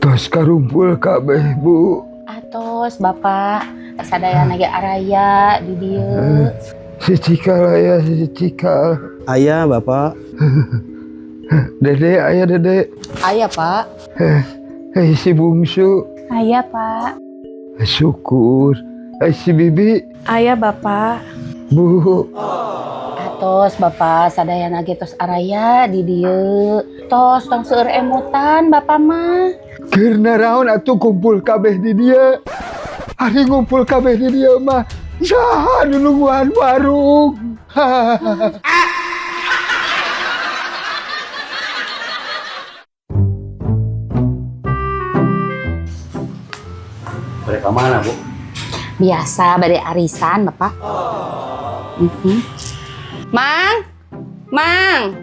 Tos karumpul kabeh, Bu. Atos, Bapak. Sadayana ge araya di dieu. Si Cikal aya, si Cikal. Aya, Bapak. Dede aya, Dede. Aya, Pak. Hei, si bungsu. Aya, Pak. Syukur. Si Bibi. Aya, Bapak. Bu. Atos, Bapak, sadayana ge tos araya di dieu. Tos tong seueur emutan Bapak mah. Keur naraon atuh kumpul kabeh di dieu? Ari ngumpul kabeh di dieu mah saha nu nungguan warung? Mereka mana, Bu? Biasa bade arisan, Bapak. Mang, Mang,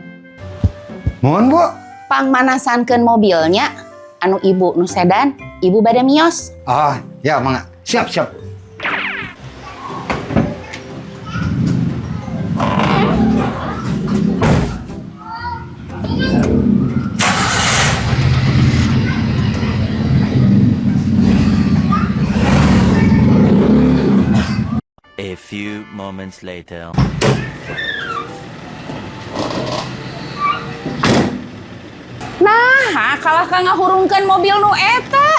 Mohon, Bu. Pangmanasankeun mobilnya. Anu ibu nu sedan, ibu bade mios. Ah, ya mangga. Siap, siap. A few moments later. Nah, kalah ka ngahurungkeun mobil nu eta.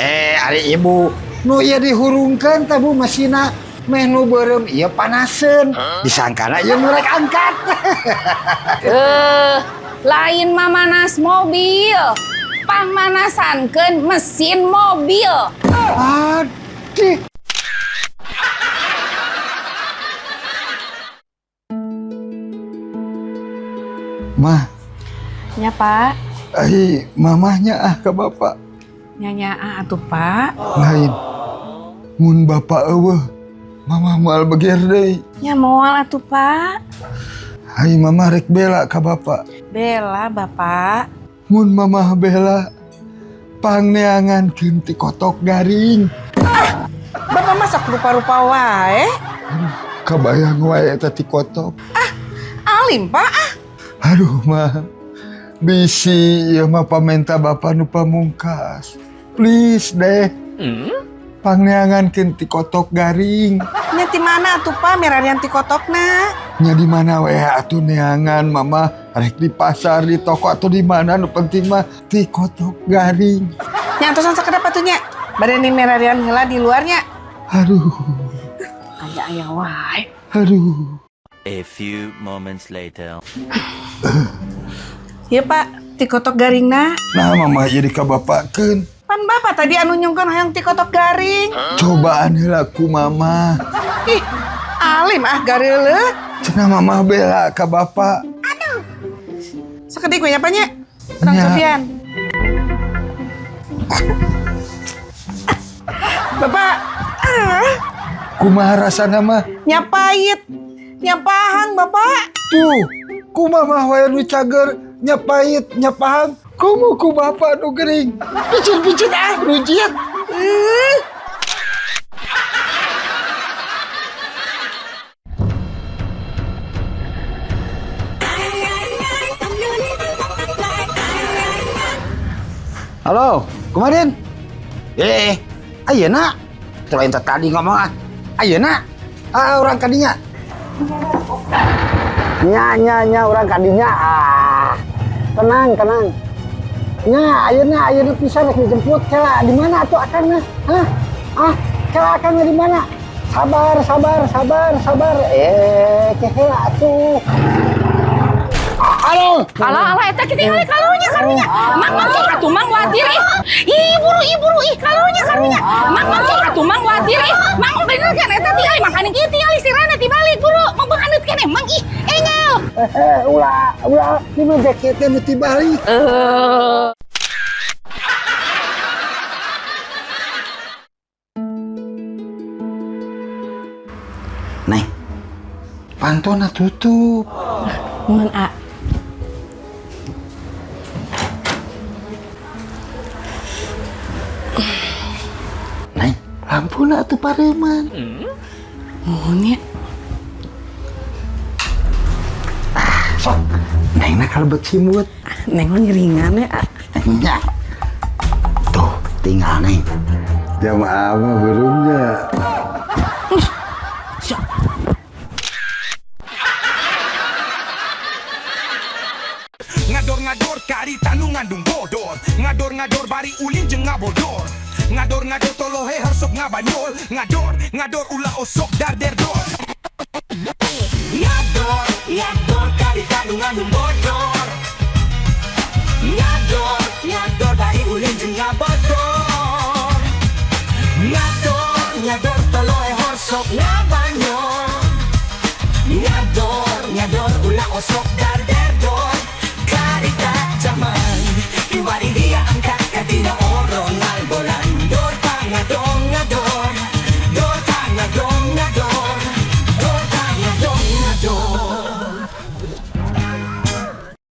Eh, ari ibu. Nu ieu dihurungkeun teh, Bu, mesinna meh nu beureum ieu panaseun. Disangkana ieu nu rek angkat. Eh, lain mamanas mobil. Pangmanasankeun mesin mobil. Aduh. Mah, Nya, Pak. Ai mamahnya ah ke bapak. Nya ah atuh, Pak. Lain. Mun bapak euweuh, mamah moal beger deui. Nya moal atuh, Pak. Ai mamah rek bela ka bapak. Bela, Bapak. Mun mamah bela, pangneangankeun ti kotok garing. Bapak masak rupa-rupa wae. Kabayang wae eta ti kotok. Alim, Pak. Ah. Aduh, mah. Bisi ieu mah pamenta bapak nu pamungkas. Please deh. Pangneangankeun ti kotok garing. Nya ti mana atuh, Pak, mirarian ti kotokna? Nya di mana we atuh neangan mama, rek di pasar, di toko, atau di mana, nu penting mah ti kotok garing. Nya antosan sakedap atuh nya. Bade ni mirarian heula di luarnya. Aduh, Aya-aya wae. Aduh. A few moments later. Ieu, Pak, ti kotok garingna. Nah, mama jadi ka bapakkeun. Pan Bapak tadi anu nyungkeun hayang ti kotok garing. Cobaan heula ku mama. Ih, alim ah gareuleuh. Cenah mama bela ka bapak. Sakedik we nya, Pak, nya. Tenang Nya. cobian. Bapak, ah, Kumaha rasana mah? Nya pahit. Nya pahang, Bapak. Tuh, ku mama wae nu cager, nya pahit, nya pahang. Komo ku bapak nu gering. Picit-picit ah, rujit. Ih. Halo, kemarin? Eh, ayeuna. Selain tadi ngomong ah. Ayeuna. Ah, urang kadinya. Nya, nya, nya, urang kadinya. Ah. Tenang, tenang. Nya, ayeuna, ayeuna pisan rek dijemput. Kela di mana atuh akangna? Hah? Ah, kela akangna di mana? Sabar, sabar, sabar, sabar. Eh, kela atuh. Ah, halo. Alah, alah, eta kitingali kalunya karunya. Mang, mang, cik atuh mang watir ih. Ih, buru, ih, buru, ih, kalunya karunya. Mang, mang, cik atuh mang watir ih. Mang, bener kan eta tingali makanin ieu tingali sirana tibalik buru. Mang beungeut keneh, mang ih, engel. Eh, ulah, ulah, ini mah jaketnya nu tibalik. Eh. Neng, pantona tutup. Mun a. atuh pareuman. Nuhun nya. Sok, Neng na kalebet simut. Neng mah ringan ya. Nya. Tuh, tinggal Neng. Jamaah mah burungnya. Sok. Ngador-ngador karita nu ngandung bodor. Ngador-ngador bari ulin jeung ngabodor. Ngador-ngador tolohe sok ngabanyol. Ngador, ngador ulah osok darderdor. Ngador, ngador karita nu ngandung bodor. Ngador, ngador bari ulin jeung ngabodor. Ngador, ngador tolohe sok ngabanyol. Ngador, ngador ulah osok darderdor. Karita zaman, kiwari dia angkat katina.